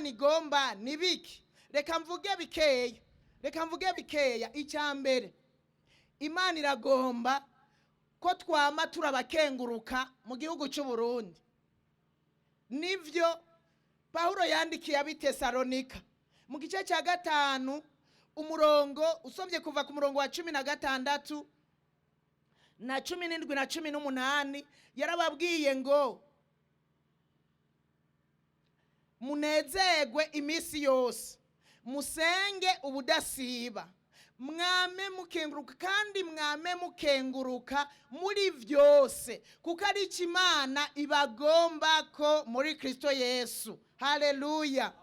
Imana igomba ni biki? Reka mvuge bikeya, reka mvuge bikeya. Icya mbere, Imana iragomba ko twama turabakenguruka mu gihugu cy'u Burundi. Nibyo Pawulo yandikiye ab'Itesalonika mu gice cya 5, umurongo usomye kuva ku murongo wa 16 na 17 na 18, yarababwiye ngo munezerwe iminsi yose, musenge ubudasiba, mwame mukenguruka, kandi mwame mukenguruka muri byose, kuko ari cyo Imana ibagomba ko muri Kristo Yesu. Haleluya!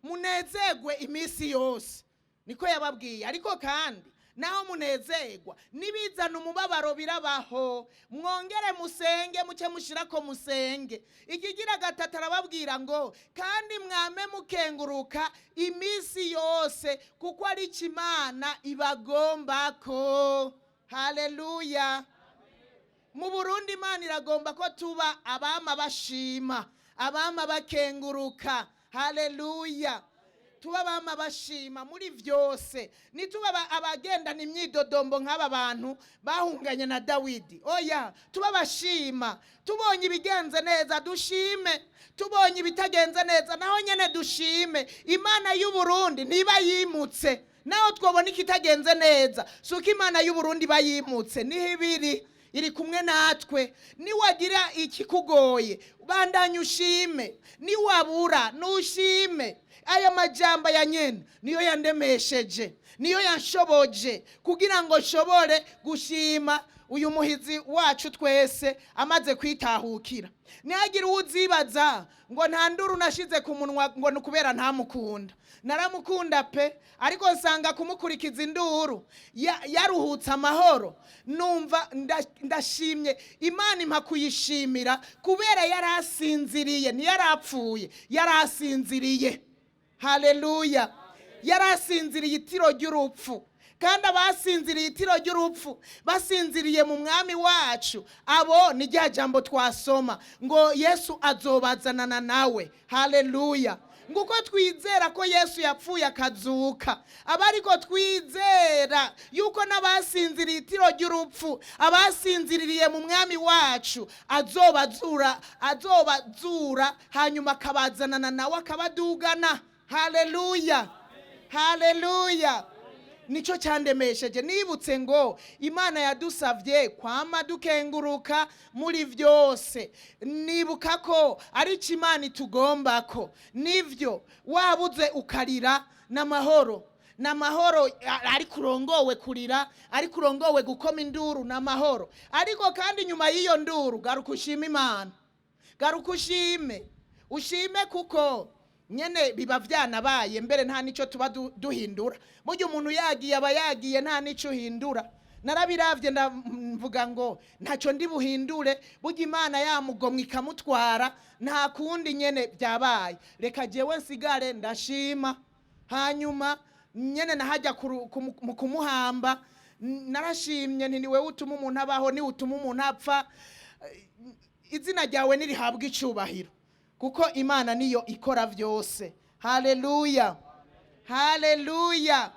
Munezerwe iminsi yose, niko yababwiye. Ariko kandi naho munezerwa, nibizana umubabaro birabaho, mwongere musenge, muce mushirako musenge. Ikigira gatatu, arababwira ngo kandi mwame mukenguruka iminsi yose, kuko ari cyo Imana ibagomba ko. Haleluya! Mu Burundi Imana iragomba ko tuba abama bashima, abama bakenguruka. Haleluya! Tuba abama bashima muri byose, ntituba abagendana imyidodombo nk'aba bantu bahunganye na Dawidi. Oya, tuba abashima. Tubonye ibigenze neza dushime, tubonye ibitagenze neza naho nyene dushime. Imana y'u Burundi ntiba yimutse. Naho twabona ikitagenze neza, si uko Imana y'u Burundi iba yimutse, niho ibiri, iri kumwe natwe. Niwagira ikikugoye, bandanya ushime, niwabura nushime. Aya majambo ya nyene niyo yandemesheje, niyo yanshoboje kugira ngo nshobore gushima uyu muhizi wacu twese amaze kwitahukira. Ntihagire uwuzibaza ngo nta nduru nashize ku munwa ngo ni ukubera ntamukunda. Naramukunda pe, ariko nsanga kumukurikiza induru yaruhutse amahoro. Numva ndashimye Imana, impa kuyishimira kubera yarasinziriye, ntiyarapfuye, yarasinziriye. Haleluya! Yarasinziriye itiro ry'urupfu. Kandi abasinziriye itiro ry'urupfu basinziriye mu Mwami wacu, abo ni rya jambo twasoma ngo Yesu azobazanana nawe. Haleluya! Nguko twizera ko Yesu yapfuye akazuka, aba ariko twizera yuko n'abasinziriye itiro ry'urupfu, abasinziririye mu Mwami wacu, azobazura, azobazura, hanyuma akabazanana nawe, akabadugana. Haleluya, haleluya! Nicyo cyandemesheje. Nibutse ngo Imana yadusabye kwama dukenguruka muri byose, nibuka ko ari cyo Imana itugomba ko. Nibyo, wabuze ukarira n'amahoro, n'amahoro, ariko urongowe kurira, ariko urongowe gukoma induru, n'amahoro. Ariko kandi nyuma y'iyo nduru, garuka ushime Imana, garuka ushime, ushime, kuko nyene biba byanabaye mbere, nta n'icyo tuba duhindura. Burya umuntu yagiye aba yagiye, nta n'icyo uhindura. Narabiravye, ndavuga ngo ntacyo ndi buhindure. Burya Imana yamugomwa ikamutwara, nta kundi, nyene byabaye. Reka jewe nsigare ndashima. Hanyuma nyene nahajya mu kumuhamba, narashimye nti: "Ni wewe utuma umuntu abaho, niwe utuma umuntu apfa, izina ryawe nirihabwa icubahiro", kuko Imana niyo ikora byose. Haleluya, haleluya!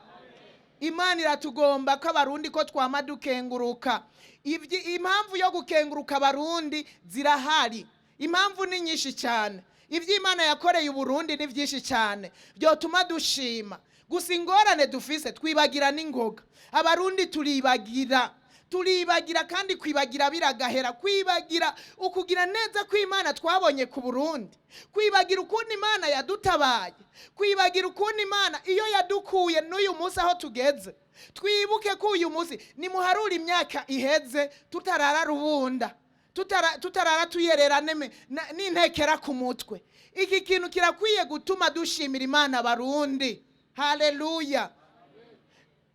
Imana iratugomba ko Abarundi ko twama dukenguruka. Impamvu yo gukenguruka Abarundi zirahari, impamvu ni nyinshi cyane. Ibyo Imana yakoreye Uburundi ni byinshi cyane byotuma dushima. Gusa ingorane dufise, twibagira n'ingoga. Abarundi turibagira, turibagira, kandi kwibagira biragahera. Kwibagira ukugira neza kw'Imana twabonye ku Burundi, kwibagira ukuntu Imana yadutabaye, kwibagira ukuntu Imana iyo yadukuye n'uyu munsi aho tugeze. Twibuke ko uyu munsi, nimuharure imyaka iheze tutarara rubunda, tutarara tuyerera n'intekera ku mutwe. Iki kintu kirakwiye gutuma dushimira Imana, Abarundi. Haleluya!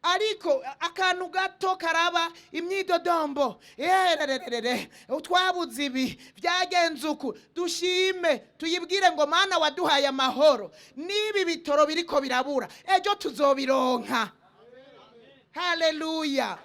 Ariko akantu gato karaba, imyidodombo, yerererere, twabuze ibi, byagenze uku. Dushime, tuyibwire ngo: "Mana waduhaye amahoro, n'ibi bitoro biriko birabura, ejo tuzobironka." Haleluya!